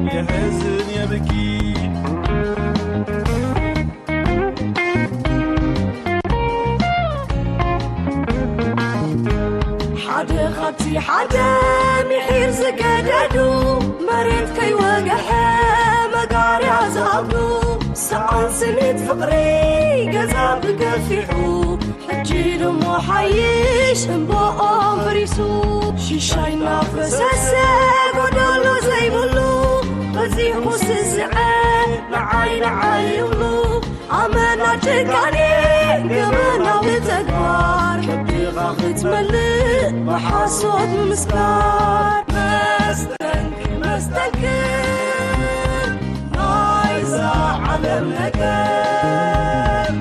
የሕዝን የብኪ። ሓደ ካብቲ ሓደ ምሒር ዝገደዱ፣ መሬት ከይወግሐ መጋርያ ዝኣብዱ፣ ሰኣን ስኒት ፍቕሪ ገዛ ብገፊሑ፣ ሕጂ ድሞ ሓይሽ እምባኦም ፈሪሱ፣ ሽሻይ እናፈሰሰ ጎደሎ ዘይብሉ፣ በዚሑ ስስዐ ንዓይ ንዓይ ይብሉ። ኣመና ጭካኔ ገበናዊ ተግባር፣ ከብድኻ ክትመልእ ብሓሶት ምምስካር። መስተንክር መስተንክር ናይዛ ዓለም ነገር፣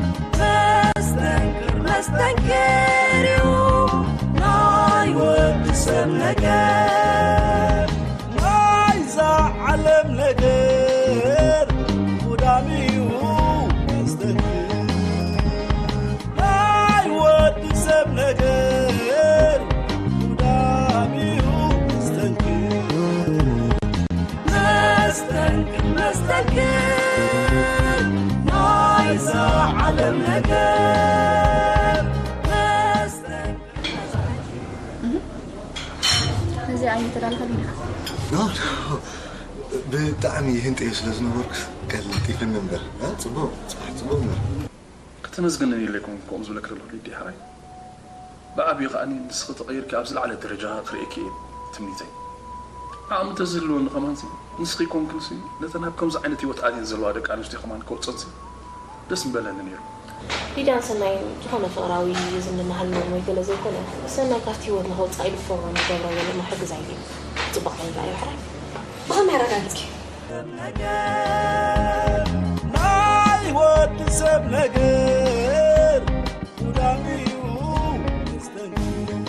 መስተንክር መስተንክር እዩ ናይ ወዲ ሰብ ነገር። ናይዛ ዓለም ነገር ጉዳም እዩ መስተንክር። ናይ ወዲ ሰብ ነገር ጉዳም እዩ መስተንክር። መስተንክር መስተንክር ናይዛ ዓለም ነገር። መስተንክር ነዚ ዓይነት ተዳልካ ዲኻ? ብጣዕሚ ህንጠየ ስለ ዝነበርኩ ቀልጢፍኒ እምበር። እ፣ ጽቡቕ፣ ጽቡቕ፣ ጽቡቕ እምበር። ከተመስግነኒ ኢለ ኣይኮንኩን ከምኡ ዝብለኪ ዘለኹ ሊድያ ሓራይ። ብዓብዩ ከኣ ንስኺ ተቐይርኪ ኣብ ዝለዓለ ደረጃ ክርእየኪ እየ ትምኒተይ። ዓቕሚ እንተዝህልወኒ ከማንሲ ንስኺ ኣይኮንክንሲ ነተን ኣብ ከምዚ ዓይነት ህይወት ኣትየን ዘለዋ ደቂ ኣንስትዮ ከማን ከውጸንሲ ደስ ምበለኒ ነይሩ። ሊድያን ሰናይን ዝኾነ ፍቕራዊ ዝምድና ሃልዎም ወይ ገለ ዘይኮነ፣ ሰናይ ካብቲ ህይወት ንኸውጽኣ ኢሉ ብፕሮግራም ዝገብሮ ዘሎ ምሕግዝ ኣይድልዮን። ጽቡቕ ኣይረኣዮ ሕራይ። ብኸመይ ኣረጋግጽኪ? ናይ ወዲ ሰብ ነገር ጉዳም እዩ መስተንክር።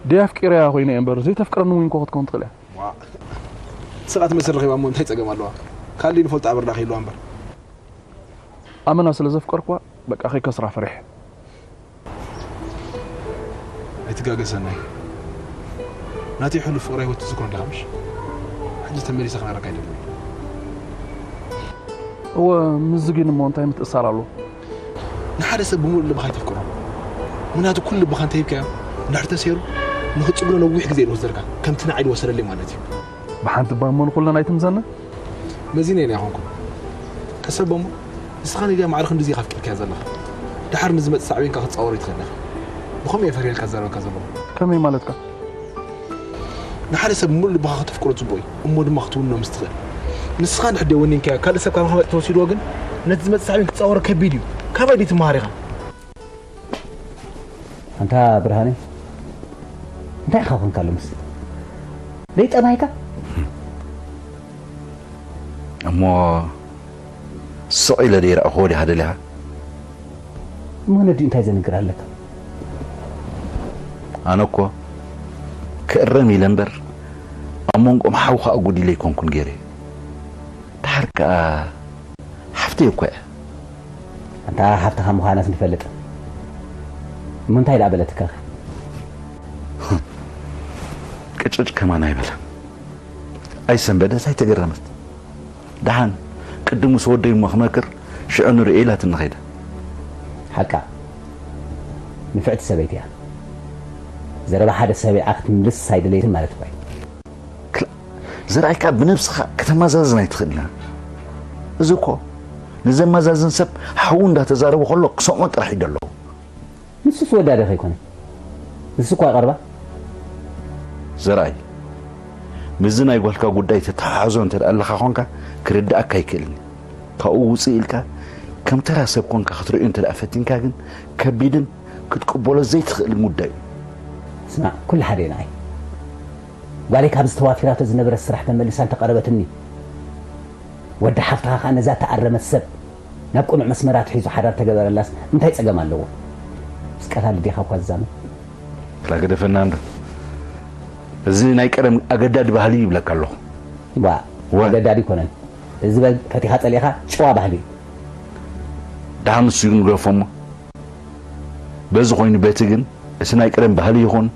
ደይ ኣፍቂረያ ኮይነ እየ እምበር ዘይተፍቅረኒ እውን እኮ ክትከውን ትኽእል እያ። ንስኻ ትመስል ረኺባ እሞ እንታይ ጸገም ኣለዋ? ካልእ ንፈልጦ ኣበርዳ ከይህልዋ እምበር። ኣመና ስለ ዘፍቀርኩዋ በቃ ከይከስራ ፈሪሐ። ኣይትጋገ ሰናይ፣ ናተይ ሕሉፍ ፍቕራይ ህይወት ትዝክሮ ኣለኻ ምሽ? ሕጂ ተመሊሰ ክነግረካ ኣይደልን እየ። እወ ምስዚ ግን እሞ እንታይ ምትእስሳር ኣለዎ? ንሓደ ሰብ ብሙሉእ ልብኻ ኣይተፍቅሮ፣ ምኽንያቱ ኩሉ ልብኻ እንተሂብካዮ እንድሕር ተሰይሩ ንኽጽግኖ ነዊሕ ግዜ እዩ ዝወስደልካ፣ ከምቲ ንዓይ ዝወሰደለይ ማለት እዩ። ብሓንቲ እባ እሞ ንኹለን ኣይትምዘንን። መዚነየን ኣይኮንኩን። ቀስ ኣቦ እሞ፣ ንስኻ ንድያ ማዕረ ክንድዚ ኢኻ ኣፍቂርካያ ዘለኻ? ደሓር ንዝመጽእ ሳዕቤንካ ክትጻወሮ ኣይትኽእልን ኢኻ። ብኸምኡ እየ ፈሪሀልካ ዝዛረበካ ዘለኹ። ከመይ ማለትካ? ንሓደ ሰብ ብምሉእ ልብኻ ከተፍቅሮ ጽቡቕ እዩ፣ እሞ ድማ ክትውንኖ ምስ ትኽእል። ንስኻ እንድሕር ደይወኒንካዮ ካልእ ሰብ ካባኻ መጺኡ ተወሲድዎ ግን፣ ነቲ ዝመጽእ ሳዕቤን ክትጻወሮ ከቢድ እዩ። ካባይ ደይትመሃር ኢኻ። ኣንታ ብርሃነ እንታይ ኢኻ ኮንካ ሎምስ ደይጠማይካ እሞ ስቕ ኢለ ደይረኣኹዎ ዲኻ ደሊኻ እሞ ነዲኡ እንታይ ዘንግር ኣለካ ኣነ እኮ ክእረም ኢለ እምበር ኣብ መንጎኦም ሓውኻ ኣጉዲለ ኣይኮንኩን ገይረ ደሓር ከኣ ሓፍተይ እኮ እያ ኣንታ ሓፍትኻ ምዃናስ ንፈልጥ እሞ እንታይ ደኣ በለትካ ቅጭጭ ከማን ኣይበለን ኣይሰንበደት ኣይተገረመት ደሓን ቅድም ምስ ወደይ እሞ ክመክር ሽዑ ንርእዮ ኢላትኒ ከይዳ ሓቃ ንፍዕቲ ሰበይቲ እያ ዘረባ ሓደ ሰቢዓ ክትምልስ ኣይደለይትን ማለት እኳ እዩ ክላእ ዘርኣይካ ብነብስኻ ከተማዛዝን ኣይትኽእልን ኢኻ። እዚ እኮ ንዘማዛዝን ሰብ ሓዉ እንዳተዛረበ ከሎ ክሰምዖ ጥራሕ እዩ ደለዎ። ንሱስ ወዳ ዶ ከይኮነ? ንሱ እኳ ይቐርባ። ዘርኣይ ምስዚ ናይ ጓልካ ጉዳይ ተተሓሕዞ እንተ ደኣ ኣለኻ ኾንካ ክርድኣካ ኣይክእልን እዩ። ካብኡ ውፅእ ኢልካ ከም ተራ ሰብ ኮንካ ክትርእዮ እንተ ደኣ ፈቲንካ ግን ከቢድን ክትቅበሎ ዘይትኽእልን ጉዳይ እዩ። ስማዕ ኩሉ ሓደ እዩ ንዓይ። ጓለይ ካብዚ ተዋፊራቶ ዝነበረት ስራሕ ተመሊሳ እንተቐረበትኒ፣ ወዲ ሓፍትኻ ኸኣ ነዛ እተኣረመት ሰብ ናብ ቅኑዕ መስመር ኣትሒዙ ሓዳር ተገበረላስ እንታይ ጸገም ኣለዎ? ምስ ቀታሊ ዲኻ እኳ ዝዛመድ? ክላ ግደፈና እንዶ። እዚ ናይ ቀደም ኣገዳዲ ባህሊ ይብለካ ኣለኹ። ዋእ፣ ኣገዳዲ ኣይኮነን። እዚ በል ፈቲኻ ጸሊእኻ ጭዋ ባህሊ እዩ። ደሓን ንሱ ይግደፎ እሞ። በዚ ኮይኑ በቲ ግን እቲ ናይ ቀደም ባህሊ ይኹን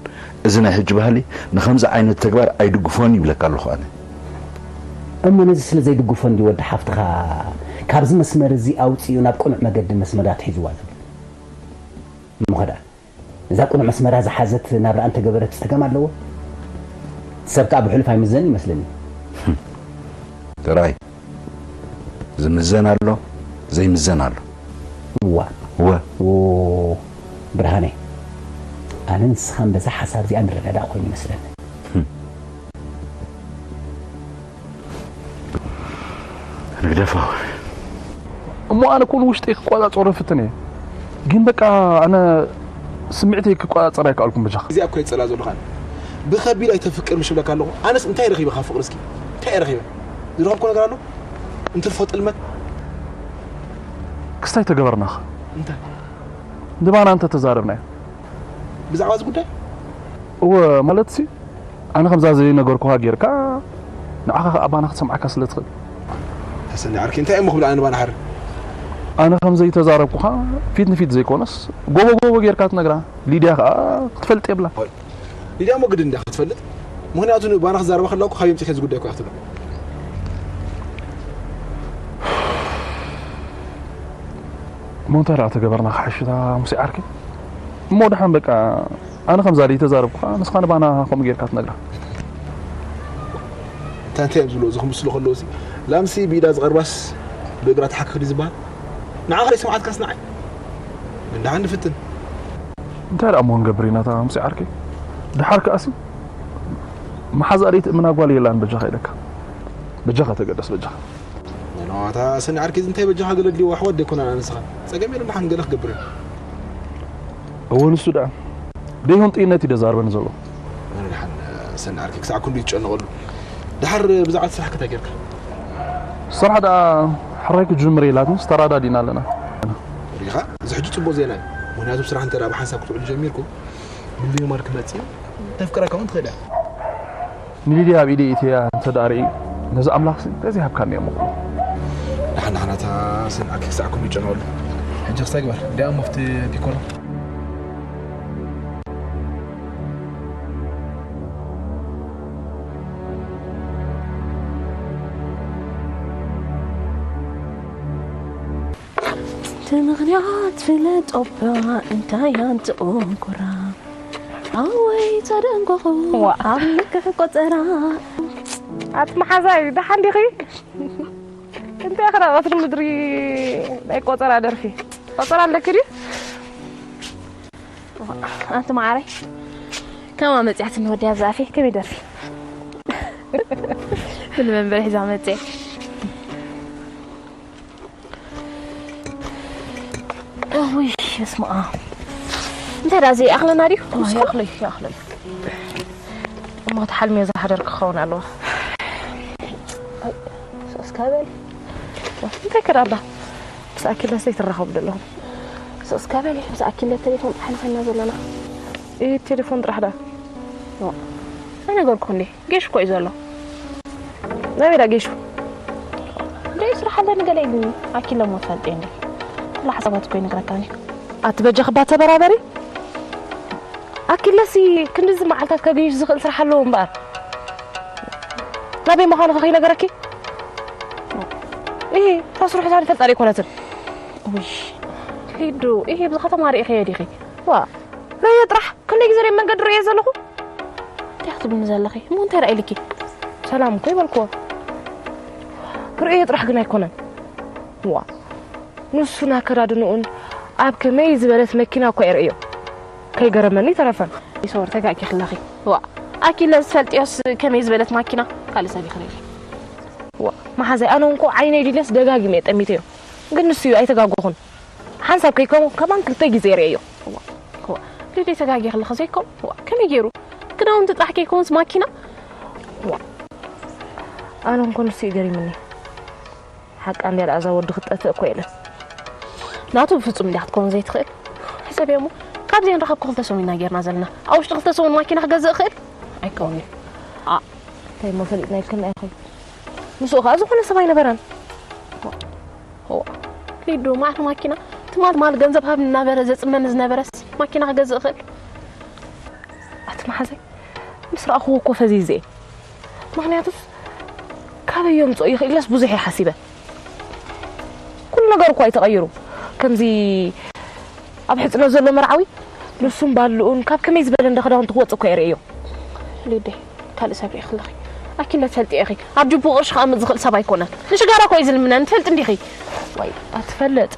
እዚ ናይ ሕጂ ባህሊ ንኸምዚ ዓይነት ተግባር ኣይድግፎን ይብለካ ኣለኹ ኣነ። እሞ ነዚ ስለ ዘይድግፎ እንዲ ወዲ ሓፍትኻ ካብዚ መስመር እዚ ኣውፅኡ ናብ ቅኑዕ መገዲ መስመር ኣትሒዝዋ ዘሎ እሞ ኸዳ እዛ ቅኑዕ መስመራ ዝሓዘት ናብራ እንተገበረት ፀገም ኣለዎ ሰብ ከዓ ብሕሉፍ ኣይምዘን ይመስለኒ ጥራይ ዝምዘን ኣሎ ዘይምዘን ኣሎ እዋ ወ ኦ ብርሃነይ ኣነ ንስኻን በዛ ሓሳብ እዚኣ ንረዳዳእ ኮይኑ ይመስለኒ ንግደፋ እሞ ኣነ ኩሉ ውሽጢ ክቆፃፀሮ ፍትን እየ ግን በቃ ኣነ ስምዕተይ ክቆፃፀር ኣይከኣልኩም በጃኻ እዚኣ እኮ ይፀላ ዘለኹ ኣነ ብኸቢድ ኣይተፍቅር ምሽ ብለካ ኣለኹ ኣነስ እንታይ ረኺበ ካብ ፍቅሪ እስኪ እንታይ ረኺበ ዝረኸብኩ ነገር ኣሎ እንትርፎ ጥልመት ክስታይ ተገበርናኻ እንታይ ንባና እንተ ተዛረብናዮ ብዛዕባ እዚ ጉዳይ እወ ማለት ሲ ኣነ ከምዛ ዘይነገርኩኻ ጌርካ ንዓኻ ከኣ ባና ክትሰምዓካ ስለ ትኽእል ተሰኒ ዓርኪ እንታይ እሞ ክብል ኣነ ንባና ሓር ኣነ ከም ዘይተዛረብኩኻ ፊት ንፊት ዘይኮነስ ጎቦ ጎቦ ጌርካ ትነግራ ሊድያ ከኣ ክትፈልጥ የብላ ሊድያ እሞ ግድን እንዳ ክትፈልጥ ምክንያቱ ንባና ክዛረባ ከለኩ ካብ የምፅእ ከዚ ጉዳይ እኮ ክትብል እሞ እንታይ ደኣ ተገበርና ክሓሽታ ሙሴ ዓርኪ እሞ ደሓን በቃ ኣነ ከምዛ ደይ ተዛረብኩኻ ንስኻ ንባና ከምኡ ጌርካ ትነግራ እንታይ እንታይ እዮም ዝብሉ እዚ ክምስሉ ከለዉ ሲ ላምሲ ብኢዳ ዝቐርባስ ብእግራ ትሓክኽ ድዩ ዝበሃል ንዓ ከይሰምዓትካስ ንዓይ እንዳሓን ንፍትን እንታይ ደኣ እሞ ክንገብር ኢና እታ ሙሴ ዓርከይ ደሓር ከኣሲ መሓዛ ደይ ትእምና ጓል የላን በጃኻ ኢለካ በጃኻ ተገደስ በጃኻ ነዋታ ሰኒ ዓርኪ እንታይ በጃኻ ገለግሊ ዋሕዋት ደይኮና ንስኻ ጸገም የለን ደሓን ገለ ክገብር እወ ንሱ ደኣ ደይሁን ጥይነት እዩ ደዛርበኒ ዘሎ ኣነ ደሓን ሰኒ ዓርኪ ክሳዕ ክንዱ ይጨነቐሉ ደሓር ብዛዕባ ስራሕ ከታ ጌርካ ስራሕ ደኣ ሕራይ ክጅምር ኢላትንስ ተራዳዲና ኣለና ሪኻ እዚ ሕጂ ጽቡቕ ዜና እዩ ምክንያቱ ስራሕ እንተ ብሓንሳብ ክትውዕሉ ጀሚርኩም ብልዩ ማር ክመጽእ እዩ ተፍቅረካ እውን ትኽእል እያ ንሊድያ ኣብ ኢደይ ኢትያ እንተ ደኣ ርኢ ነዚ ኣምላኽሲ እንታይ ዘይሃብካኒ እየ ምኽሩ ደሓን ደሓናታ ሰንዓኪ ክሳዕ ኩሉ ይጨነቐሉ ሕጂ ክሳይ ግበር ዲኣ መፍቲ ዲኮሎ እቲ ምኽንያት ፍለጦ እባ እንታይ ኣንትቑንቁራ ኣወይ ተደንጎኹ ኣብ ልክሕ ቆፀራ ኣቲ መሓዛይ ደሓን ዲኺ እንታይ ኽዳ ቀትሪ ምድሪ ናይ ቆፀራ ደርፊ ቆፀራ ኣለኪ ድዩ ኣንቲ መዓረይ ከማ መፅያት ንወድያ ዛፌ ከመይ ደርፊ ብል መንበር ሒዛ መፅያ ውይ በስመ ኣብ እንታይ ዳ ዘይኣኽለና ድዩ ይኣኽለይ ይኣኽለይ እሞ ተሓልሜ ዝሓደር ክኸውን ኣለዎ ስቕስካ በሊ እንታይ ክዳባ ምስ ኣኪለስ ዘይትራኸቡ ዘለኹም ስቕስካ በሊ ምስ ኣኪለ ቴሌፎን ጥራሕ ንኸና ዘለና ቴሌፎን ጥራሕ ዳ ኣይነገርኩ እንዴ ጌሽ እኮ እዩ ዘሎ ናበይ ዳ ጌሹ ደይ ስራሕ ኣለኒ ገለ ኢሉኒ ኣኪለ እሞ ትፈልጥ እንዴ ኩላ ሓሳባት እኮ ይነግረካኒ ኣቲ በጃ ክባ ተበራበሪ ኣኪለሲ ክንድዚ መዓልታት ከገይሽ ዝኽእል ስራሕ ኣለዎ እምበኣር ናበይ ምዃኑ ከ ከይነገረኪ እሂ እታ ስርሑታ ንፈልጣ ደይኮነትን ውይ ሊዱ ይሄ ብዚ ከተማ ርኢኸዮ ዲኺ ዋ ረዮ ጥራሕ ክንደይ ግዜ ርየ መንገዲ ርእየ ዘለኹ እንታይ ክትብልኒ ዘለኺ እሞ እንታይ ርኣይልኪ ሰላም እኮ ይበልክዎ ርእየ ጥራሕ ግን ኣይኮነን ዋ ንሱን ኣከዳድንኡን ኣብ ከመይ ዝበለት መኪና እኳ ይርእዮ ከይገረመኒ ተረፈን ይሰወር ተጋጊ ክለኺ ዋ ኣኪለ ዝፈልጥዮስ ከመይ ዝበለት ማኪና ካልእ ሰብ ይኽእል ዋ መሓዛይ ኣነ እንኮ ዓይነይ ድልየስ ደጋጊመ ጠሚተዮ ግን ንሱ እዩ ኣይተጋጎኹን ሓንሳብ ከይከውን ከማን ክልተ ግዜ ርእዮ ሊዲ ተጋጊ ከለኺ ዘይከውን ከመይ ገይሩ ክዳውንቲ ጥራሕ ከይከውንስ ማኪና ኣነ እንኮ ንሱ እዩ ገሪምኒ ሓቃ እንድያ ደኣ እዛ ወዲ ክትጠፍእ እኮ ኢለ ናቱ ብፍጹም እንድያ ክትከውን ዘይትኽእል ሕሰብዮ እሞ ካብዚአን ረኸብኩ ክልተ ሰሙን ኢና ጌርና ዘለና ኣብ ውሽጢ ክልተ ሰሙን ማኪና ክገዝእ እኽእል ኣይከውን እዩ እንታይ እሞ ፈሊጥና ይከና ኢኹም ምስኡ ከዓ ዝኾነ ሰብ ኣይነበረን ሊዱ ማዕት ማኪና ትማል ማል ገንዘብ ሃብ እናበረ ዘፅመኒ ዝነበረስ ማኪና ክገዝእ እኽእል ምስ ረኣኹዎ እኮ ፈዚዘ እየ። ምኽንያቱስ ካበይ የምፅኦ ይኽእልስ ብዙሕ እየ ሓሲበ። ኩሉ ነገር እኳ እዩ ተቐይሩ። ከምዚ ኣብ ሕፅኖት ዘሎ መርዓዊ ንሱን ባልኡን ካብ ከመይ ዝበለ እንደ ክዳውንቲ ክወፅእ እኳ የርእዮ። ሊደይ፣ ካልእ ሰብ ርኢኺ ኣለኺ። ኣኪለ ትፈልጢ ኢኺ። ኣብ ጅቡኡ ቅርሺ ከቐምጥ ዝኽእል ሰብ ኣይኮነን። ንሽጋራ እኮ እዩ ዝልምነን፣ ትፈልጢ እንዲኺ። ዋይ፣ ኣትፈልጥ።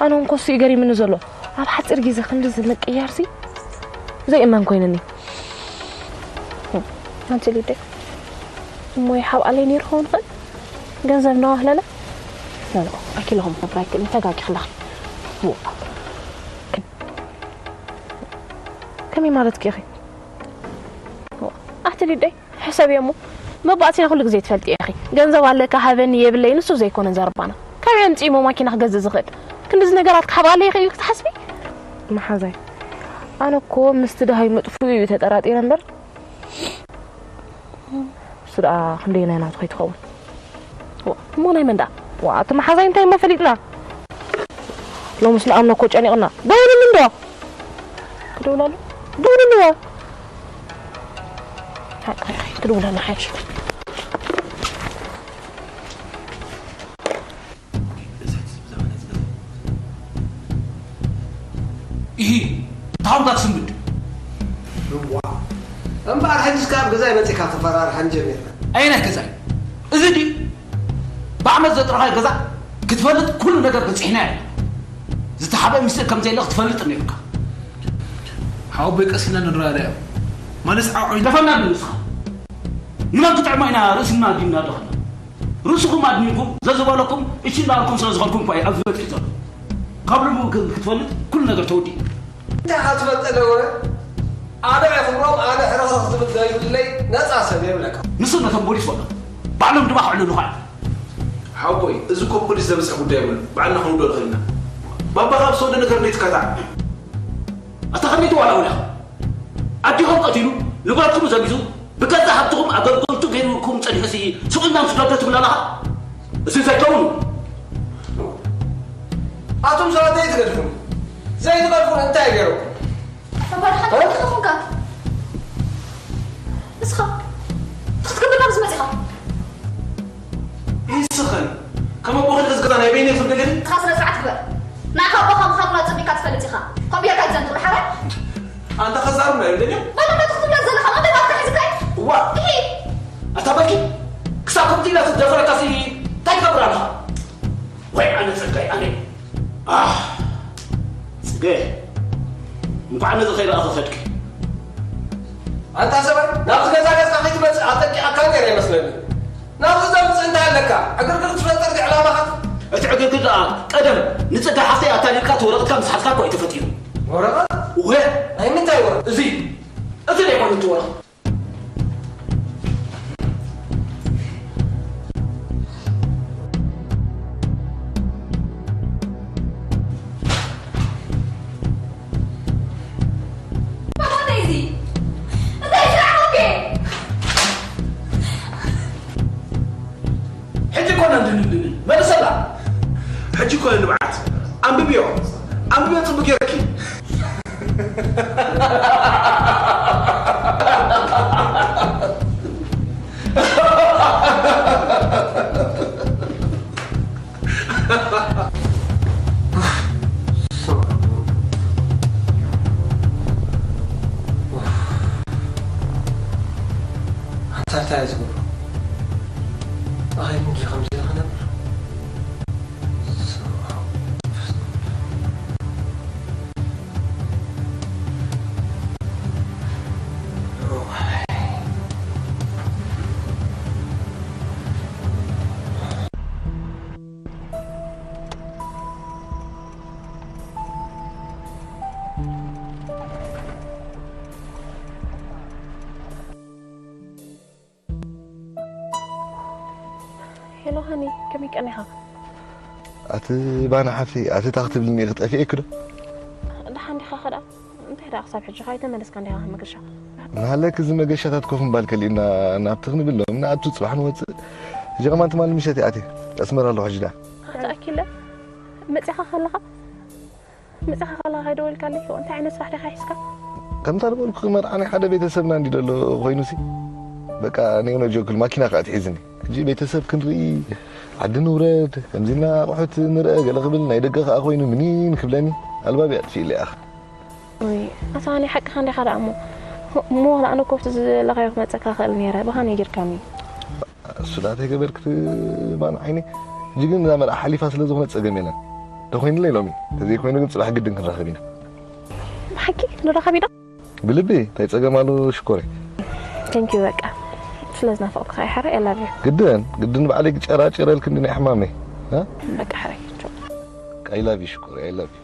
ኣነ እውን ኮሱ እዩ ገሪምኒ ዘሎ። ኣብ ሓፂር ግዜ ክንድዚ ምቅያርሲ ዘይእመን ኮይንኒ። ኣንቲ ሊደይ፣ እሞ ይሓብኣለይ ነይሩ ክኸውን ይኽእል? ገንዘብ እናዋህለለ? ኖ፣ ኖ፣ ኣኪለ ከምኡ ክገብር ኣይክእልን፣ ተጋጊኺ ኣለኺ። ዋ። ከመይ ማለትኪ ኢኺ? ኣቲ ሊደይ፣ ሕሰብዮ እሞ፣ መባእሲና ኩሉ ግዜ ትፈልጥዮ ኢኺ። ገንዘብ ኣለካ ሃበኒ የብለይ ንሱ ዘይኮነ ዘረባና። ካበይ ኣምጺኡ እሞ ማኪና ክገዝእ ዝኽእል? ክንድዚ ነገራት ክሓብኣለይ ይኽእል ኢልኪ ትሓስቢ? መሓዛይ፣ ኣነ እኮ ምስቲ ደሃይ ምጥፍኡ እዩ ተጠራጢረ እምበር፣ እሱ ደኣ ክንደየናይ ናቱ ከይትኸውን? ዋ፣ እሞ ናይ መን ደኣ? ዋ፣ እቲ መሓዛይ እንታይ እሞ ፈሊጥና? ሎምስ ንኣምኖ እኮ ጨኒቕና። ደውልሉ እንዶ። ክድውለሉ? ደውልሉ። ሓቃ ኢኺ፣ ክድውለሉ ሓይሽ። ኢሂ፣ ታውንታት ስምድ። እዋ። እምበኣር፣ ሕጂስ ካብ ገዛይ መጺእካ ተፈራርሓን ጀሚርና። ኣየናይ ገዛይ? እዚ ድዩ? ብዓመት ዘጥረኻዮ ገዛ ክትፈልጥ ኩሉ ነገር በጺሕና ኢና። ዝተሓበ ሚስጥር ከም ዘየለ ክትፈልጥ ነይሩካ። ሓወቦይ፣ ቀስ ኢልና ንረዳዳእ። ማለስ ዓውዒ ደፈና ንስኻ። ንመን ክጥዕሞ ኢና ርእስና ዲና ደኸና? ርእስኹም ኣድኒንኩም ዘዝበለኩም እሺ እንዳበልኩም ስለ ዝኾንኩም እኳ እዩ ኣብዚ በጺሑ ዘሎ። ካብ ልቡ ክ-፣ ክትፈልጥ ኩሉ ነገር ተወዲኡ። እንታይ ኢኻ ትፈልጥ ኣለወ? ኣነ ኣይኽብሮም፣ ኣነ ሕርኽርኽ ዝብል ዘይብለይ ነጻ ሰብ እየ ይብለካ። ንሱ ነቶም ፖሊስ በሎ። ባዕሎም ድማ ክዕልሉኻ እዮም። ሓወቦይ፣ እዚ እኮ ፖሊስ ዘምጽእ ጉዳይ የብሉን። ባዕልና ክንውድኦ ንኽእል ኢና። ባባ ካብ ዝወደ ነገር እንዴት ትካታዕ? ኣታ ከመይ ትዋላውላ? ኣዲኹም ቀቲሉ፣ ንብረትኩም ዘቢዙ፣ ብገዛእ ሃብትኹም ኣገልገልቱ ገይሩኩም ጸኒሑሲ ስቕ ኢልና ምስ ዶብ ትብሉ ኣለኻ? እዚ ዘይከውን እዩ። ኣቱም ሰባት ዘይትገድፉን፣ ዘይትገድፉን እንታይ ገይሩኩም? ኣታ ባድሓን እ? እንታይ ኾንካ? ንስኻ እንታይ ክትገብር ናብዚ መጺኻ? ይስኸን። ከም ኣቦኺ ንእስ ገዛ ናይ በይነይ ፍርዲ ገዲ? ንስኻ ስነ ስርዓት ግበር። ንዓኻ ኣቦኻ ምዃንኩ ኣጸቢቕካ ትፈልጥ ኢኻ። ከምኡ ጌርካ እዩ ዘንትሩ ሓራይ። ኣንታ ኸዛሩ ናይ እንደኛ? ባዶ ናቱ ክትብላ ዘለኻ፣ መደብ ኣፍካ ሒዝካ እዩ። እዋ። እሂ። ኣታ በኪ። ክሳብ ከምቲ ኢላ ትደፈረካሲ እንታይ ትገብር ኣለኻ? ወይ ኣነ ጸጋይ ኣነ። ኣህ። ጽገ። እንኳዕ ነዚ ከይረኣኺ ከድኪ። ኣንታ ሰብኣይ፣ ናብዚ ገዛ ገጽካ ከይትመጽእ ኣጠንቂቓካ ነይረ ይመስለኒ። ናብዚ ዘምጽእ እንታይ ኣለካ? ዕግርግር ትፈጥር ድዩ ዕላማኻ? እቲ ዕግርግር ደኣ ቀደም ንጽገ ሓፍተይ ኣታሊልካ እቲ ወረቐትካ ምስ ሓዝካ እኮ እዩ ተፈጢሩ። ወረቐት? እወ። ናይ ምንታይ ወረቐት? እዚ፣ እዚ ደይኮነ እቲ ወረቐት። እንታይ እዚ? እንታይ ስራሕ ኮንከ? ሕጂ ኮነ እንድንድን መልሰላ። ሕጂ ኮነ ንብዓት። ኣንብብዮ። ኣንብብዮ ጽቡቅ ጌርኪ። ኣንታ እንታይ እየ ዝገብሮ? ኣኸይ ምድሪ ከምዚ ኢለ ክነብር? ሄሎ ሃኒ፣ ከመይ ቀኒኻ? ኣቲ ባና ሓፍተይ፣ ኣቲ እንታይ ክትብልኒ ኢኺ? ጠፊኤኪ ዶ? ደሓን ዲኻ ኸ ደኣ? እንታይ ደኣ ክሳብ ሕጂ ከይተመለስካ እንዲኻ መገሻ? ንሃለኪ እዚ መገሻታት ኮፍ ምባል ከሊእና ናብቲ ክንብል ሎምና ኣብቲ ጽባሕ ንወጽእ። ሕጂ ከማን ትማሊ ምሸት እየ ኣትየ። ኣስመራ ኣለኹ ሕጂ ደኣ። ኣታ ኣኪለ፣ መጺኻ ከለኻ፣ መጺኻ ከለኻ ከይደወልካለይ፣ እንታይ ዓይነት ስራሕ ዲኻ ሒዝካ? ከምታ ዝበልኩ መርዓ ናይ ሓደ ቤተሰብና እንዲ ዘሎ ኮይኑሲ፣ በቃ፣ ኔግኖ ጆክል ማኪና ከኣ ትሒዝኒ። ሕጂ ቤተሰብ ክንርኢ፣ ዓዲ ንውረድ፣ ከምዚና ኣቑሑት ንርአ፣ ገለ ክብል፣ ናይ ደገ ከኣ ኮይኑ ምኒን ክብለኒ፣ ኣልባብ እያ ኣጥፊእለይ ኣኻ። ወይ፣ ኣታ ናይ ሓቅኻ እንዲኻ ደኣ እሞ። እሞ ዋላ ኣነ እኮ ኣብቲ ዝደለኻዮ ክመጸካ ክእል ነይረ፣ ብኻ ነጊርካኒ። እሱ ዳተይ ገበርክ ማን ዓይኒ። ሕጂ ግን እዛ መርዓ ሓሊፋ ስለ ዝኾነ ጸገም የለን። ተኾይኑለይ ሎሚ። ተዘይኮይኑ ግን ጽባሕ ግድን ክንራኸብ ኢና። ብሓቂ ንራኸብ ኢና? ብልቢ፣ እንታይ ጸገም ኣሎ ሽኮረይ? Thank you በቃ። ስለ ዝናፈቕኩኻ እየ ሓራይ፣ I love you። ግድን፣ ግድን ባዕለይ ጨራጭረ ኢልክ እንዲ ናይ ሕማመይ። እ? በቃ ሓራይ። ቻው። I love you ሽኮረይ፣ I love you።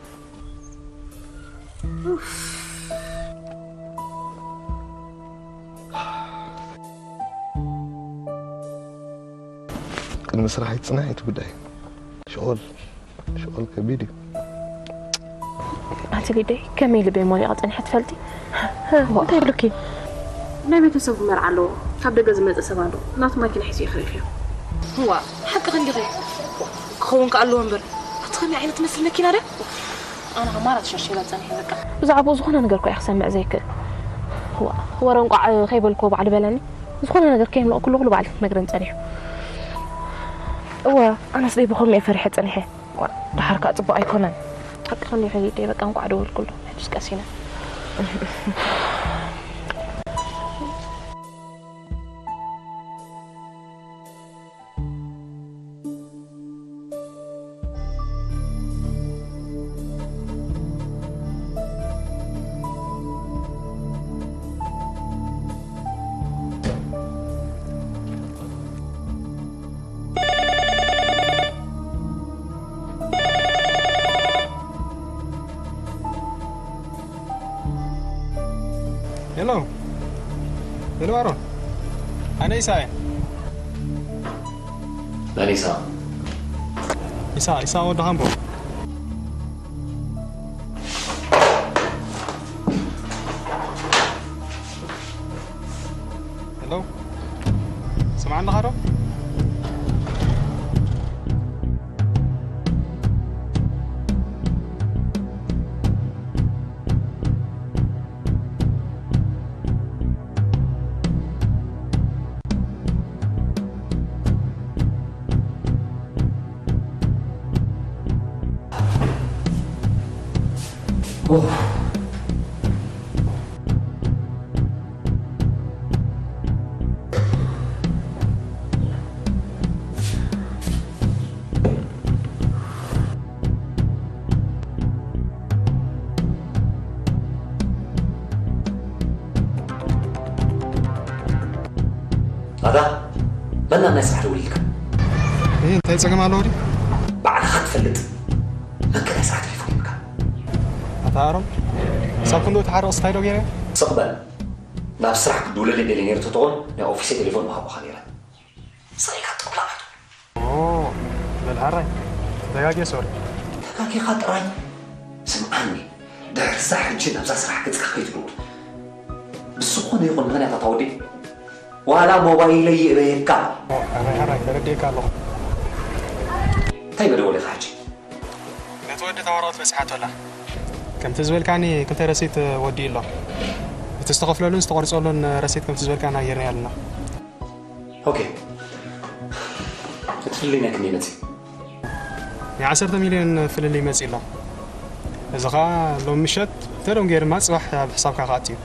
ቅድሚ ስራሕ ይጽናሕ እቲ ጉዳይ። ሽኦል፣ ሽኦል ከቢድ እዩ። ኣቲ ሊደይ፣ ከመይ ልበይ ሞሊቓ ጸኒሐ ትፈልጢ? እንታይ ይብሉኪ? ናይ ቤተሰቡ መርዓ ኣለዎ። ካብ ደገ ዝመጸ ሰብ ኣሎ። ናቱ ማኪና ሒዙ እዩ ከሪፍዮ። እዋ፣ ሓቅኺ እንዲኺ። ክኸውን ከኣ ኣለዎ እምበር። ኣቲ ከመይ ዓይነት ትመስል መኪና ድያ? ኣነ ከማራት ሸርሸራ ጸኒሐ በቃ። ብዛዕባኡ ዝኾነ ነገር እኮ እየ ክሰምዕ ዘይክእል። እዋ፣ ወረ እንቋዕ ከይበልክዎ ባዕሉ በለኒ። ዝኾነ ነገር ከየምለቕኩ ኣለኹ ባዕሉ ክትነግረኒ ጸኒሑ። እወ፣ ኣነስ ደይ ብኸምኡ እየ ፈሪሐ ጸኒሐ። እዋ፣ ደሓር ከኣ ጽቡቕ ኣይኮነን። ሓቅኺ እንዲኺ ሊደይ፣ በቃ እንቋዕ ደወልኩሉ። ሕጅስ ቀሲነ። ሄሎ፣ ሄሎ፣ ኣሮን። ኣነ ኢሳ እየ። መን ኢሳ? ኢሳ፣ ኢሳ ወዲ ሃምቦ። ሄሎ፣ ሰማዕኒ ዶ? ኣታ መን ናብ ናይ ስራሕ ደዊሉ ኢልካ? እህ፣ እንታይ ጸገም ኣለዎ ድዩ? ባዕልኻ ትፈልጥ። መን ከ ናይ ስራሕ ቴሌፎን ሂብካ? ኣታ ኣሮን፣ ክሳብ ክንድኡ ተሓርቕ ስታይ ዶ ገይረ? ስቕ በል። ናብ ስራሕ ክድውለለይ ደልየ ነይሩ ተተኾን ናይ ኦፊሰይ ቴሌፎን ምሃብኻ ነይረ። ስቕ ኢልካ ጥቕላቕ ኣትብል። ኦ፣ በል ሓራይ፣ ተጋግየ ሶሪ። ተጋጊኻ ጥራይ ስምዓኒ፣ ድሕሪ እዛ ሕጂ ናብዛ ስራሕ ገጽካ ከይትድውል። ብዝኾነ ይኹን ምኽንያት ኣታ ወዲ፣ ዋላ ሞባይለይ ይእበየካ። ኦ፣ ሓራይ፣ ሓራይ፣ ተረዲኤካ ኣለኹ። እንታይ መደወሊኻ ሕጂ? ነቲ ወዲ እታ ወረቐት በጺሓቶ ኣላ። ከምቲ ዝበልካኒ ክልተ ረሲት ወዲኡ ኣሎ። እቲ ዝተኸፍለሉን ዝተቖርጸሉን ረሲት ከምቲ ዝበልካና ጌርናዮ ኣለና። ኦኬ። እቲ ፍልልይ ናይ ክንደይ መጺኡ? ናይ ዓሰርተ ሚልዮን ፍልልይ መጺኡ ኣሎ። እዚ ኸኣ ሎም ምሸት ተደንጉየ ድማ ጽባሕ ኣብ ሕሳብካ ክኣቱ እዩ።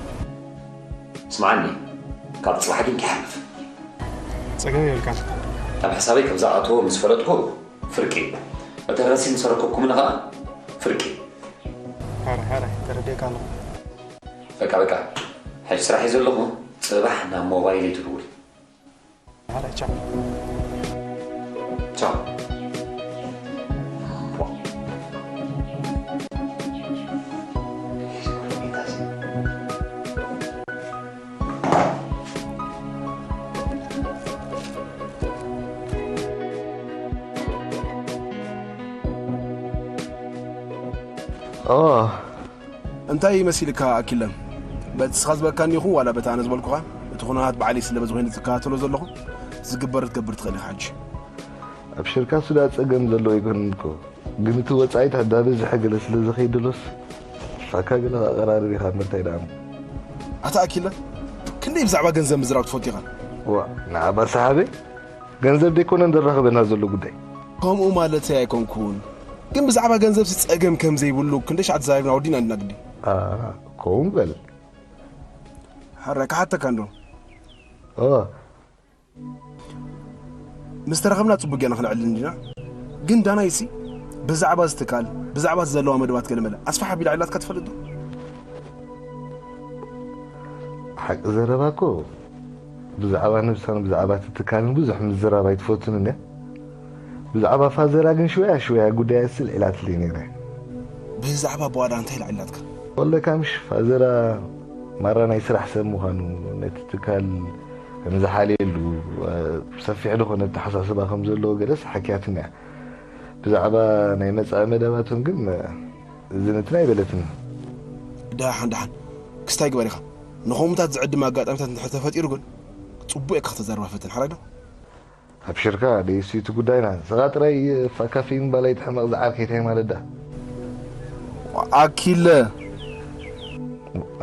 ስምዓኒ፣ ካብ ጽባሕ ግን ከይሓልፍ። ጸገም የብልካን። ኣብ ሕሳበይ ከም ዝኣተወ ምስ ፈለጥኩ ፍርቂ። እቲ ረሲት ምስ ኣረከብኩምኒ ኸኣ ፍርቂ። ሓራይ፣ ሓራይ፣ ተረዲኤካ ኣለኹ። በቃ፣ በቃ። ሕጂ ስራሕ እየ ዘለኹ። ጽባሕ ናብ ሞባይለይ ትድውል። ሓራይ፣ ቻው። ቻው። ኦ። እንታይ መሲልካ ኣኪለ? በቲ ንስኻ ዝበልካኒ ይኹን ዋላ በቲ ኣነ ዝበልኩኻ፣ እቲ ኩነታት ባዕለይ ስለ በዚ ኮይኑ ዝከታተሎ ዘለኹ፣ ዝግበር ክትገብር ትኽእል ኢኻ ሕጂ። ኣብሽርካ፣ ሱዳ ጸገም ዘለዎ ኣይኮነን እኮ። ግን እቲ ወጻኢታት እንዳበዝሐ ገለ ስለ ዝኸይድ ዶስ፣ ንስኻ ገለ ከቐራርብ ኢኻ እምበር እንታይ ደኣ እሞ። ኣታ ኣኪለ፣ ክንደይ ብዛዕባ ገንዘብ ምዝራብ ትፈቱ ኢኻ? ዋ፣ ንዓባ ሰሓበይ፣ ገንዘብ ደይኮነ እንደራኸበና ዘሎ ጉዳይ። ከምኡ ማለተይ ኣይኮንኩን፣ ግን ብዛዕባ ገንዘብ ጸገም ከም ዘይብሉ ክንደይ ሻዕ ተዛሪብና ወዲና እንዲና ግዲ። ኣ፣ ከምኡ በል። ሓራይ ክሓተካ እንዶ። ኦ። ምስ ተራኸብና ጽቡቅ ጌርና ክንዕልል እንዲና። ግን ዳናይሲ ብዛዕባ እዚ ትካል፣ ብዛዕባ እቲ ዘለዋ መደባት ገለመለ ኣስፋሕ ኣቢላ ዕላትካ ትፈልጥ ዶ? ሓቂ ዘረባ እኮ ብዛዕባ ነብሳን ብዛዕባ እቲ ትካልን ብዙሕ ምዝራብ ኣይትፈቱን እንድያ። ብዛዕባ ፋዘራ ግን ሽወያ ሽወያ ጉዳያ ስል ኢላትለይ ነይረ። ብዛዕባ ኣቦዋዳ እንታይ ኢላ ዕላትካ? ወለካ ምሽ ፋዘራ ማራ ናይ ስራሕ ሰብ ምዃኑ፣ ነቲ ትካል ከም ዝሓልየሉ፣ እ፣ ሰፊሕ ዝኾነ ኣተሓሳስባ ከም ዘለዎ ገለስ ሓኪያትና እያ። ብዛዕባ ናይ መጻኢ መደባቶም ግን፣ እ፣ ዝንትን ኣይበለትን። ደሓን ደሓን፣ ክስታይ ግበር ኢኻ። ንኸምኡታት ዝዕድም ኣጋጣሚታት እንድሕር ተፈጢሩ ግን፣ ጽቡቕ እየ ክትዘርባ ፈትን፣ ሓራይ ዶ? ኣብሽርካ፣ ደይሲ እቲ ጉዳይና። ንስኻ ጥራይ ፋካፊ ምባል ኣይትሕመቕ፣ ዝዓርከይ እንታይ ማለት ደኣ? ኣኪለ።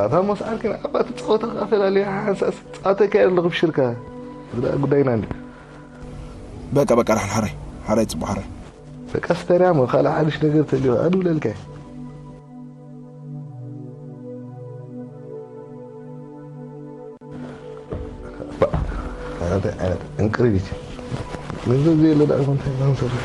ኣታ ሞስ ዓርከይ፣ ንዓባ እቲ ጸወታ ከኣ ፈላልዮ፣ ሓንሳእስ ጸዋታ ይካየድ ኣለኹ፣ ኣብሽርካ። እዚ ደኣ ጉዳይና እንድዩ። በቃ፣ በቃ፣ ደሓን ሓራይ፣ ሓራይ፣ ጽቡቕ ሓራይ። በቃ፣ ስተርያ እሞ፣ ካልእ ሓድሽ ነገር ተልዩ፣ ኣድውለልካ። ባ-፣ እንታይ ዓይነት እንቅርቢት እዩ? ገንዘብ ዘየለ ደኣ እንታይ ኢና ንሰርሕ?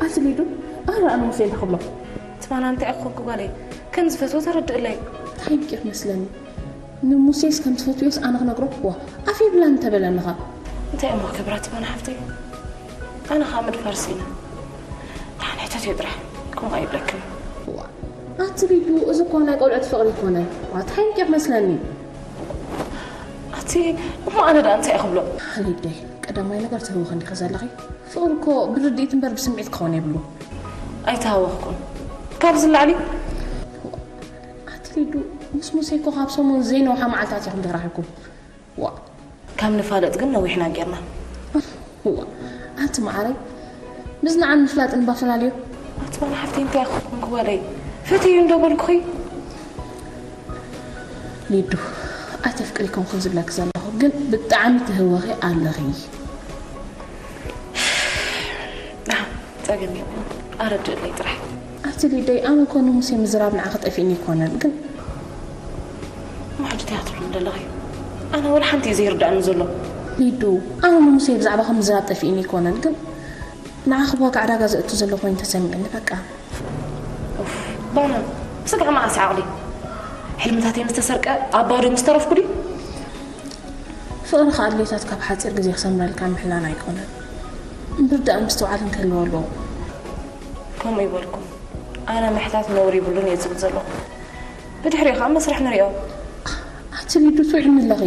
ኣቲ ሊዱ፣ ኣረ ኣነ ሙሴ እንታይ ክብሎ? ትማና እንታይ እኮ ጓለይ፣ ከም ዝፈትዎ ተረድእለይ። እንታይ ቂር መስለኒ። ንሙሴስ ከም ትፈትዮስ ኣነ ክነግሮ? ዋ፣ ኣፍ ይብላ እንተበለንኻ። እንታይ እሞ ክብራ ትማና ሓፍተይ? ኣነ ኸኣ ምድፋር ስኢነ። ንዓን ሕተትዮ ጥራሕ፣ ከምኡ ኣይብለክን። ዋ፣ ኣቲ ሊዱ፣ እዚ እኮ ናይ ቆልዑት ፍቕሪ ይኮነ። ዋ፣ እንታይ ቂር መስለኒ። ኣቲ፣ እሞ ኣነ ደኣ እንታይ እየ ክብሎ? ሊደይ፣ ቀዳማይ ነገር ትህወኺ እንዲኺ ዘለኺ። ፍቕሪ እኮ ብርድኢት እምበር ብስምዒት ክኸውን የብሉ። ኣይተሃወኽኩን። ካብዚ ንላዕሊ? ኣቲ ሊዱ፣ ምስ ሙሴ እኮ ካብ ሰሙን ዘይነውሓ መዓልታት ኢኹም ተራኺብኩም። ዋ። ካብ ንፋለጥ ግን ነዊሕና ጌርና። ዋ። ኣቲ መዓረይ፣ ምጽናዕን ምፍላጥን እባ ፈላልዮ። ኣቲ መን ሓፍተይ እንታይ ኢኹም ክበለይ? ፍትዩ እንዶ በልኩኺ። ሊዱ፣ ኣይተፍቅሪ ኮንኩን ዝብለኪ ዘለኹ፣ ግን ብጣዕሚ ትህወኺ ኣለኺ። ጸገም የብሉን። ኣረድእለይ ጥራሕ። ኣቲ ሊደይ፣ ኣነ እኮ ንሙሴ ምዝራብ ንዓኺ ጠፊእኒ ኣይኮነን፣ ግን እሞ ሕጂ እንታይ ክትብልኒ ዘለኺ? ኣነ ወላ ሓንቲ እዩ ዘይርድኣኒ ዘሎ። ሊዱ፣ ኣነ ንሙሴ ብዛዕባኺ ምዝራብ ጠፊእኒ ኣይኮነን፣ ግን ንዓኺ ብዋጋ ዕዳጋ ዘእቱ ዘሎ ኮይኑ ተሰሚዕኒ፣ በቃ። ኡፍ፣ ባና፣ ስጋዕ መዓስ ዓቕሊ? ሕልምታተይ ምስ ተሰርቀ ኣብ ባዶ ምስ ተረፍኩ ድዩ? ፍቕሪ ከኣ ኣድልዮታት ካብ ሓጺር ግዜ ክሰምረልካ ምሕላን ኣይኮነን። ምርዳእን ምስትውዓልን ክህልዎ ኣለዎ። ከምኡ ይበልኩም። ኣነ ምሕታት ነውሪ ይብሉን እየ ዝብል ዘለኹ። ብድሕሪኡ ከኣ መስርሕ ንሪኦ። ኣቲ ሊዱ ትውዒኒ ኣለኺ።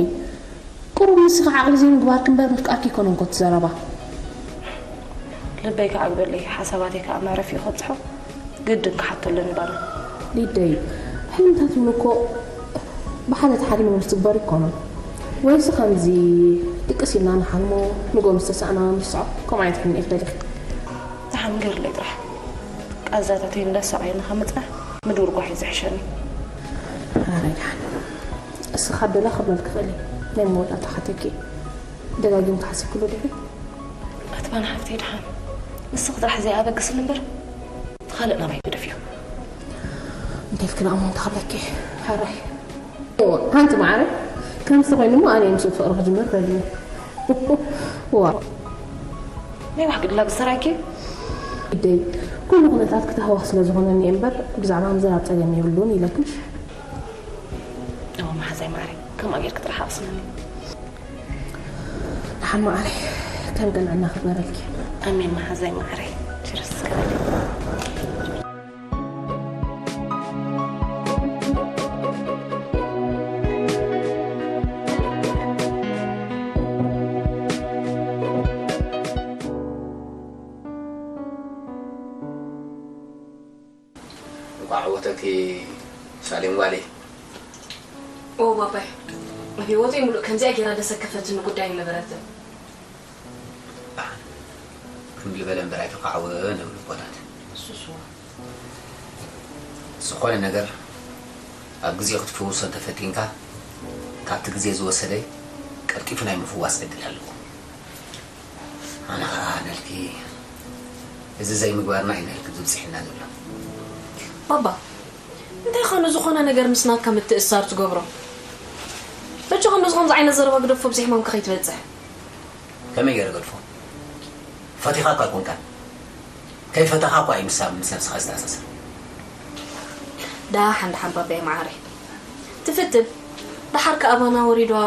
ቁሩብ ንስኺ ዓቕሊ ዘይምግባርኪ እምበር ምፍቃርኪ ኣይኮነን እኮ እቲ ዘረባ። ልበይ ከኣ ግበለይ፣ ሓሳባተይ ከኣ መዕረፊኡ ከብጽሖ ግድን ክሓቶ ኣለኒ ባና። ሊደይ፣ ሕልምታት እውን እኮ ብሓደ ተሓዲሞም ዝትግበሩ ኣይኮኑን። ወይሲ ከምዚ ድቅስ ኢልና ንሓልሞ፣ ንጎ ምስ ተሳእና ንርስዖ፣ ከምኡ ዓይነት ሕልሚ እየ ክደሊ። ደሓን ገርለይ ጥራሕ። ቃዛታተይ እንዳሰዓየ ንኸምጽናሕ ምድውርጓሕ እዩ ዝሕሸኒ። ሓራይ ደሓን። እስኻ ደላ ክብለል ክኽእል እየ። ናይ መወዳእታ ሓተኪ። ደጋጊምኪ ሓሲብክሉ ዲኺ? ኣቲ ባና ሓፍተይ ደሓን። ንስኺ ጥራሕ ዘይኣበግስኒ እምበር፣ እቲ ካልእ ናባይ ግደፍዮ። እንታይ ኢልኪ ደኣ እሞ እንታይ ክብለኪ? ሓራይ። እወ፣ ሓንቲ መዓረ፣ ከምዚ ኮይኑ እሞ ኣነ ምስኡ ፍቕሪ ክጅምር በልኒ። ዋ። ናይ ዋሕቂ ድላ ብሰራይኪ? ግደይ፣ ኩሉ ኩነታት ክተህዋኽ ስለ ዝኾነኒ እየ እምበር፣ ብዛዕባ ምዝራብ ጸገም የብሉን ኢለክሽ። እወ፣ መሓዛይ መዓረይ፣ ከምኣ ጌርኪ ጥራሕ ኣቕስነኒ። ደሓን መዓረይ፣ ከም ቅንዕና ክግበረልኪ። ኣሜን መሓዛይ መዓረይ። ችርስ። እንቋዕ ዓወተኪ ሳሌም ጓለይ። ኦ ባባይ፣ ኣብ ህይወተይ ሙሉእ ከምዚኣ ጌራ ደሰከፈትኒ ጉዳይ ኣይነበረትን። ክምብል በለ እምበር ኣይተኻዕወን እብሉ ኣቦታት። ሱስዋ። ዝኾነ ነገር ኣብ ግዜ ክትፍውሶ እንተፈቲንካ፣ ካብቲ ግዜ ዝወሰደ ቀልጢፉ ናይ ምፍዋስ ዕድል ኣለዎ። ኣነ ኸዓ ነልኪ እዚ ዘይምግባርና እዩ ነልኪ ዝብፅሕና ዘሎ። ባባ፣ እንታይ ኸ ንዝኾነ ነገር ምስ ናትካ ምትእስሳር ትገብሮ? በጃኻ ምስዚ ከምዚ ዓይነት ዘረባ ግደፎ፣ ብዘይ ሕማምካ ከይትበፅሕ። ከመይ ገይረ ገድፎ? ፈቲኻ እኳ ኣይኮንካን። ከይፈተኻ እኳ እዩ ምስ ምስ ነብስኻ ዝተኣሳሰር። ደሓን ደሓን ባባየ መዓረይ። ትፍትን። ደሓር ከኣ ባና ወሪድዋ፣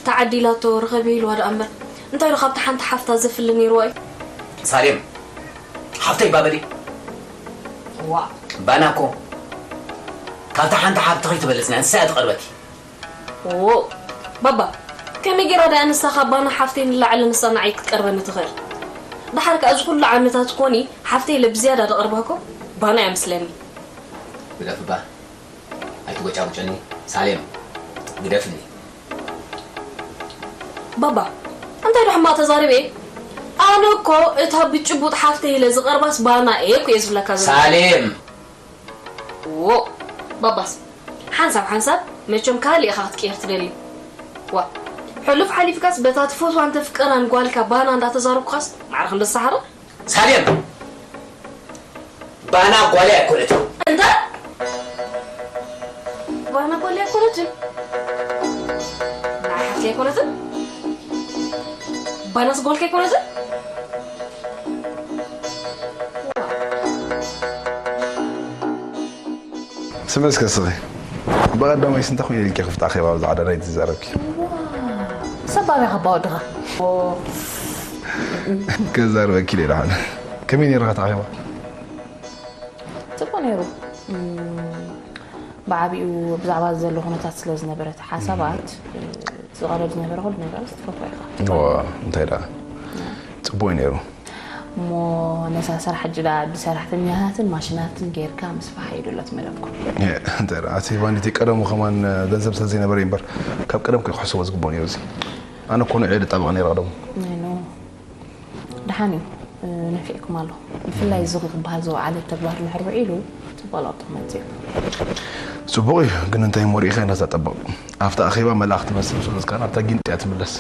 ተዓዲላቶ፣ ርኸቢ ኢልዋ ደኣ እምበር። እንታይ ዶ ካብታ ሓንቲ ሓፍታ ዘፍሊ ነይርዋ እዩ? ሳሌም፣ ሓፍተይ ባበሊ። ዋእ። ባና እኮ ካብታ ሓንቲ ሓፍቲ ከይትበልጽ ናይ ንሳ እያ ትቐርበኪ። ኦ ባባ፣ ከመይ ጌራ ደኣ ንሳ ካብ ባና ሓፍተይ ንላዕሊ ንሳ ንዓይ ክትቀርበኒ ትኽእል? ደሓር ከኣ እዚ ኩሉ ዓመታት ኮኒ ሓፍተይ ኢለ ብዝያዳ ደቐርባ እኮ ባና እያ መስለኒ። ግደፍባ፣ ኣይትጎጫጉጨኒ። ሳሌም፣ ግደፍኒ። ባባ፣ እንታይ ዶ ሕማቕ ተዛሪበ? ኣነ እኮ እታ ብጭቡጥ ሓፍተይ ኢለ ዝቐርባስ ባና እየ እኮ እየ ዝብለካ ዘለኹ። ሳሌም! ዎ፣ ባባስ ሓንሳብ ሓንሳብ መቸም ካልእ ኢኻ ክትቅየር ትደሊ። ዋ፣ ሕሉፍ ሓሊፍካስ በታ ትፈትዋን ተፍቅራን ጓልካ ባና እንዳተዛረብኩኻስ ማዕረ ክንዲ ዝሰሓረ። ሳሌም! ባና ጓልይ ኣይኮነትን። እንታይ? ባና ጓልይ ኣይኮነትን? ንዓይ ሓፍተይ ኣይኮነትን? ባናስ ጓልካ ኣይኮነትን? ስምዒ እስከ ስኺ። ብቐዳማይስ እንታይ ኮይኑ ኢልኪ ክፍቲ ኣኼባ ብዛዕባ ዳናይት ዝዛረብኪ? ሰብ ኣበይ ከባ ወድኻ? ከዛርበኪ ኢለ ደሓን። ከመይ ነይርካ እቲ ኣኼባ? ጽቡቕ ነይሩ። እም፣ ብዓቢኡ ብዛዕባ ዘሎ ኩነታት ስለ ዝነበረ እቲ ሓሳባት፣ ዝቐረብ ዝነበረ ኩሉ ነገራት ትፈትዋ ኢኻ። እዋ፣ እንታይ ደኣ? ጽቡቕ እዩ ነይሩ። እሞ ነዛ ስራሕ ሕጂ ደኣ ብሰራሕተኛታትን ማሽናትን ጌርካ ምስፋሕ እዩ ድሎ እቲ መደብኩም። እ፣ እንታይ ደኣ? ኣቲ ባኒቲ ቀደሙ ከማን ገንዘብ ስለ ዘይነበረ እዩ እምበር፣ ካብ ቀደም ከ ክሕሰቦ ዝግብኦ ነይሩ እዚ። ኣነ እኮ ንዑ እየ ዝጣበቕ ነይረ ቀደሙ። ኣይ ኖ። ደሓን እዩ፣ እ፣ ነፊዕኩም ኣሎ። ብፍላይ እዚ ክበሃል ዝወዓለ ተግባር ድሕሪ ውዒሉ፣ ጽቡቕ ለውጢ ክመጽእ እዩ። ጽቡቕ እዩ፣ ግን እንታይ እሞ ርኢኻ ኢና እዛ ጠበቕ? ኣብታ ኣኼባ መልኣኽ ትመስል፣ ምስኡ ዝከኣን ኣብታ ጊንጢ እያ ትምለስ።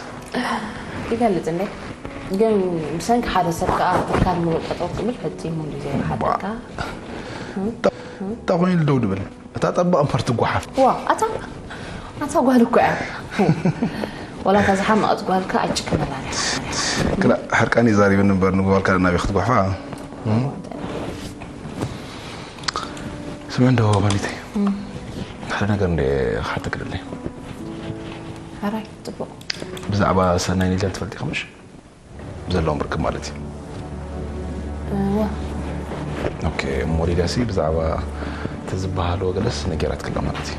ይገልጽ እንዴ? ግን ብሰንኪ ሓደ ሰብ ከኣ ትካል ምሉእ ጠጠው ክብል ፈጺሙ እንድዩ ዘይረሓተካ። እንታይ ኮይኑ ደው ድብል? እታ ጠባቕ እምበር ትጓሓፍ። ዋ፣ ኣታ፣ ኣታ ጓል እኮ እያ። ወላ እታ ዝሓመቐት ጓልካ ኣይጭክነላን እያ። ክላ ሕርቃን ይዛሪብን እምበር ንጓልካ ናበይ ክትጓሕፋ? ስምዕ እንዶ ባኒተይ፣ ሓደ ነገር እንደ ክሓተኪ ደለይ። ሕራይ፣ ጽቡቕ። ብዛዕባ ሰናይ ኒልያ ትፈልጢ ከምሽ? ዘለዎም ርክብ ማለት እዩ። እወ። ኦኬ፣ እሞ ሊድያሲ ብዛዕባ እቲ ዝበሃሎ ገለስ ነጊራትክላ ማለት እዩ።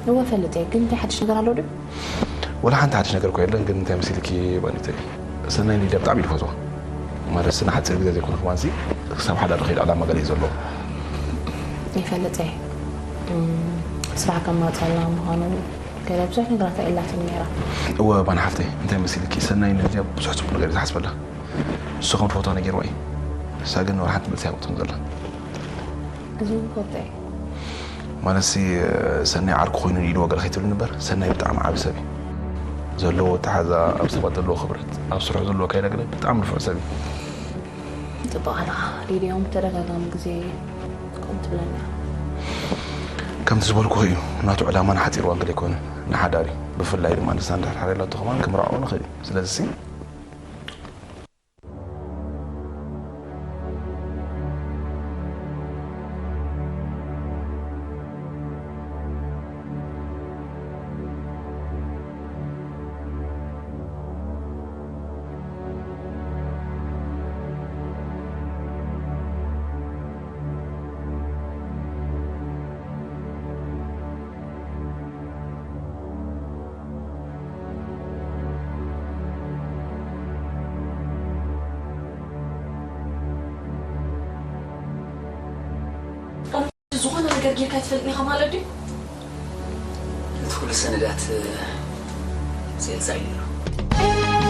እወ ፈልጥ እየ፣ ግን እንታይ ሓድሽ ነገር ኣሎ ድዩ? ወላ ሓንቲ ሓድሽ ነገር እኮ የለን፣ ግን እንታይ መሲልኪ ባኒተይ፣ ሰናይ ሊድያ ብጣዕሚ እዩ ዝፈትዋ። ማለት ስነ ሓፂር ግዜ ዘይኮነ ከማንሲ ክሳብ ሓዳር ከይድ ዕላማ ገለ እዩ ዘለዎ። ይፈልጥ እየ። እም፣ ስራሕ ከማፀልና ምዃኑ ገለ ብዙሕ ነገራት ኢላትኒ ነይራ። እወ ባኒ ሓፍተይ፣ እንታይ መሲልኪ፣ ሰናይ ንሊድያ ብዙሕ ፅቡቅ ነገር እዩ ዝሓስበላ። ንሱ ከም ትፈትዋ ነጊርዋ እዩ። ንሳ ግን ወላ ሓንቲ መልሲ ኣይሃበትኩን ዘላ። እዚ እውን ክወቅዕ እዩ። ማለትሲ ሰናይ ዓርኩ ኮይኑ ንኢድዎ ገለ ከይትብልኒ እምበር፣ ሰናይ ብጣዕሚ ዓቢ ሰብ እዩ። ዘለዎ ኣተሓዛ፣ ኣብ ሰባት ዘለዎ ክብረት፣ ኣብ ስርሑ ዘለዎ ኣካይዳ ገለ ብጣዕሚ ንፉዕ ሰብ እዩ። ጽቡቕ ኣለኻ። ሊድያ እውን ብተደጋጋሚ ግዜ ከምኡ ትብለኒ እያ። ከምቲ ዝበልኩኺ እዩ፣ ናቱ ዕላማ ንሓጺር እዋን ገለ ኣይኮነን፣ ንሓዳር እዩ። ብፍላይ ድማ ንሳ እንድሕር ሓሪላቶ ከማን ክምርዓዎ ንኽእል እዩ። ስለዚሲ ዝኾነ ነገር ጌርካ ትፈልጥኒ ኢኻ ማለት ድዩ? ኩሉ ሰነዳት ሴልሳ እዩ ነይሩ።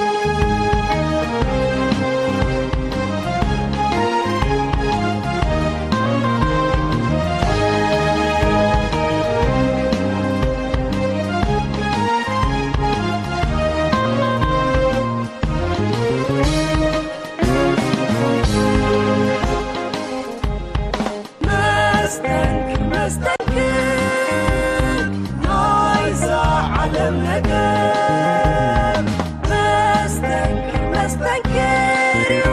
መስተንክር መስተንክር ናይዛ ዓለም ነገር፣ መስተንክር መስተንክር እዩ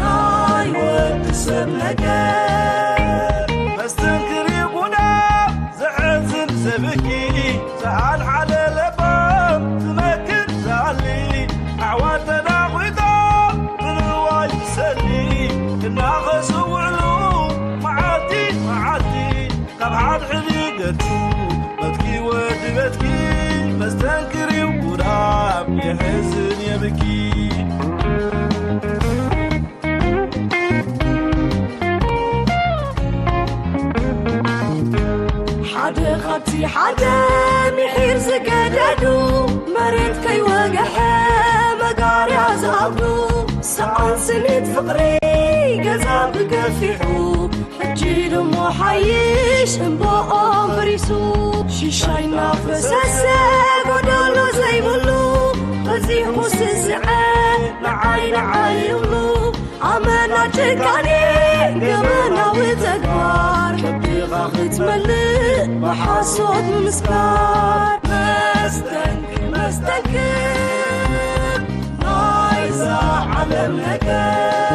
ናይ ወዲ ሰብ ነገር። መስተንክር እዩ ጉዳም ዘሕዝን ዘብኪ፣ ዝሓልሓለ ለባም ዝመክር ዝኣሊ፣ ኣሕዋት ተናጒቶም ብንዋይ ይሰሊ፣ እናኸሱ ውዕሉ መዓልቲ መዓልቲ፣ ካብ ሓድሕድ ይገድፉ በትኪ ወዲ በትኪ፣ መስተንክር እዩ ጉዳም የሕዝን የብኪ። ሓደ ካብቲ ሓደ ምሒር ዝገደዱ፣ መሬት ከይወግሐ መጋርያ ዝኣብዱ፣ ሰኣን ስኒት ፍቕሪ ገዛ ብገፊሑ፣ ሕጂ ድሞ ሓይሽ እምባኦም በሪሱ፣ ሽሻይ እናፈሰሰ ጎደሎ ዘይብሉ፣ በዚሑ ስስዐ ንዓይ ንዓይ ይብሉ። ኣመና ጭካኔ ገበናዊ ተግባር፣ ከብድኻ ክትመልእ ብሓሶት ምምስካር። መስተንክር መስተንክር ናይዛ ዓለም ነገር።